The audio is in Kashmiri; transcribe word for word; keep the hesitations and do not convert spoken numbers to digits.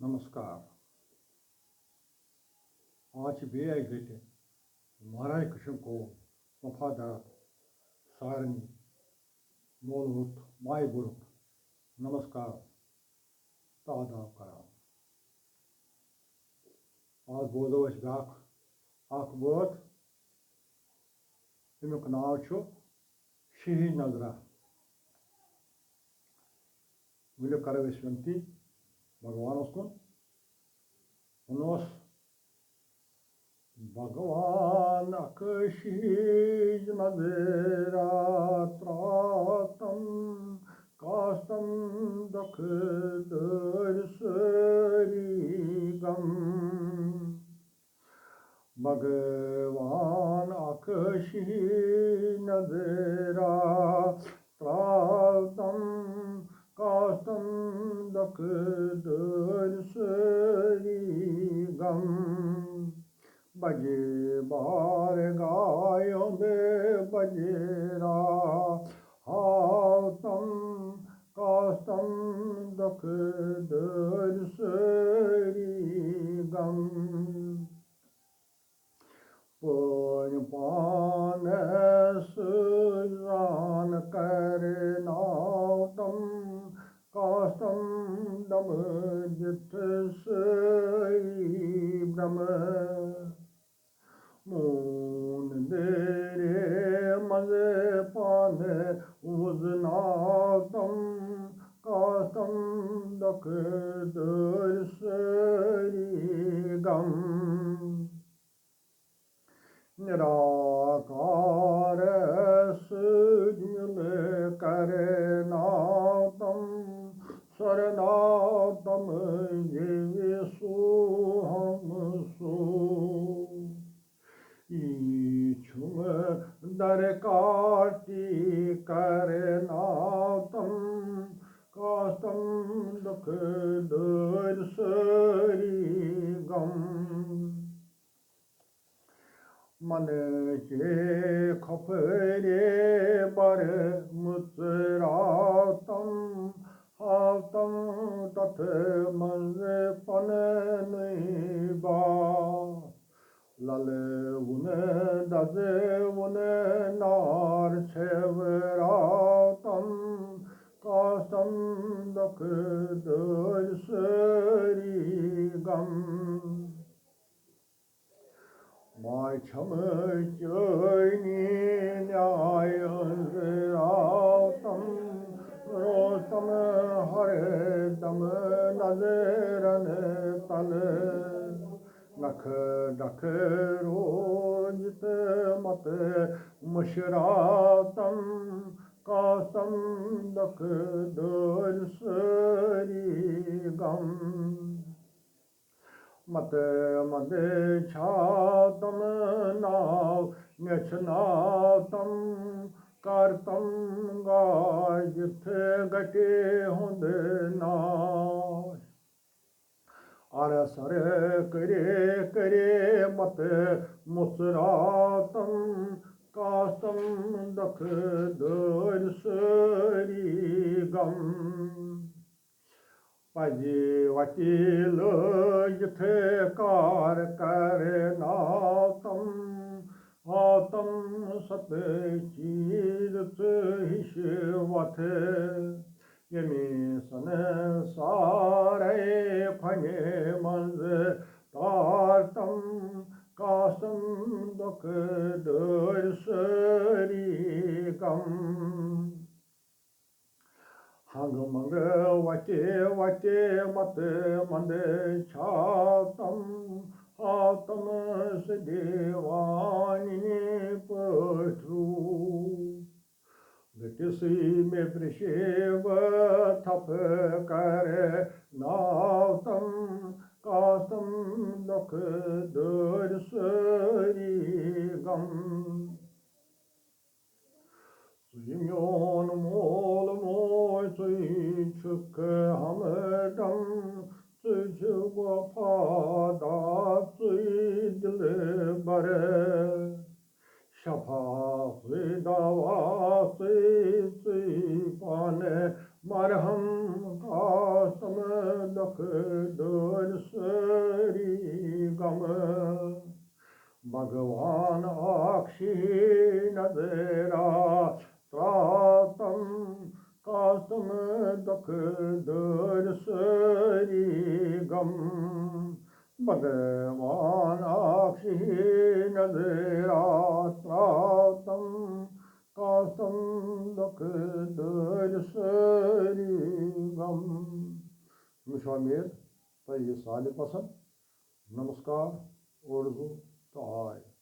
نمسکار۔ آز چھِ بیٚیہِ اَکہِ لَٹہِ مہراج کشم کو وفادار سارنٕے مولوُت مایہِ بُرُت نمسکار تہٕ آداب کران۔ آز بوزو أسۍ بیٛاکھ اکھ بٲتھ، اَمیُک ناو چھُ شیہی نظرہ۔ ؤلِو کرو أسۍ وِنتی بھگوانس کُن۔ ووٚنُس، بھگوان اکھ شیہی نظرہ ترٛاوتم، کاستم دکھ دٲرۍ سٲری غم۔ بھگوان اکھ شیہی نظرہ ترٛاوتم، کاستم دکھ دٲرۍ سٲری غم۔ بجے بار گایوں بے بجے را ہاوتم، کاستم دکھ دٲرۍ سٲری غم۔ پٲنۍ پانس سۭتۍ زان کرناوتم، کاستم دم دِتھ سٲری برم۔ موٗن دیرے منٛز پانہٕ وُزناوتم، کاستم دکھ دٲرۍ سٲری غم۔ نراکار سۭتۍ مِل کرناوتم، سرناوتم جیوِ سو ہم سو۔ یی چھُم درکار تی کرناوتم، کاستم دکھ دٲرۍ سٲری غم۔ من چے کھوپرے بر مژراوتم، ہاوتم تتھ منٛز پننُے با۔ للہٕ وُن دزٕ وُن نار ژھیوراوتم، کاستم دکھ دٲرۍ سٲری غم۔ ماے چھمہٕ چٲنی نیاے أنٛزراوتم، روزتم ہر دم نظرن تل۔ نکھٕ ڈکھٕ روٗدۍ تہٕ متہٕ مُشراوتم، کاستم دکھ دٲرۍ سٲری غم۔ متہٕ منٛدٕ چھاوتم ناو، مےٚ چھُ ناو تم، کرتم گاجِتھ گٹے ہُنٛد ناش۔ ارٕ سرٕ کرے کرے متہٕ مُژراوتم، کاستم دکھ دٲرۍ سٲری غم۔ پزی وتی لٲگِتھ کار کرناوتم، آوتم ستہٕ چیٖرِتھ ہِش وتھٕ۔ ییٚمہِ سنہٕ سارے پھنہِ منٛز تارتم، کاستم دکھ دٲرۍ سٲری غم۔ ہنٛگہٕ منٛگہٕ وتہِ وتہِ متہٕ منٛدٕ چھاوتم، ہاوتم سُہ دیوانہِ پٲٹھۍ روٗپ۔ گٔٹِسٕے مےٚ پرٛشے بہٕ تھپھ کرناو تم، کاستم دۄکھٕ دٲرۍ سٲری غم۔ ژٕے میون مول موج، ژٕے چھُکھ ہمدم، ژٕے چھُکھ وفادار، ژٕے دلبر۔ شفا ژٕے دوا ژٕے، ژٕے پانہٕ مرہم، کاستم دۄکھٕ دٲرۍ بھگوان اکھ شیٖنہٕ نظرا ترٛاوتم، کاستم دۄکھٕ دٲرۍ سٲری غم۔ بھگوان اکھ شیٖنہٕ نظرا ترٛاوتم، کاستم دۄکھٕ دٲرۍ سٲری غم۔ مےٚ چھُ اُمید تۄہہِ یہِ سارنٕے پسنٛد۔ نمسکار، اردو تہٕ آے۔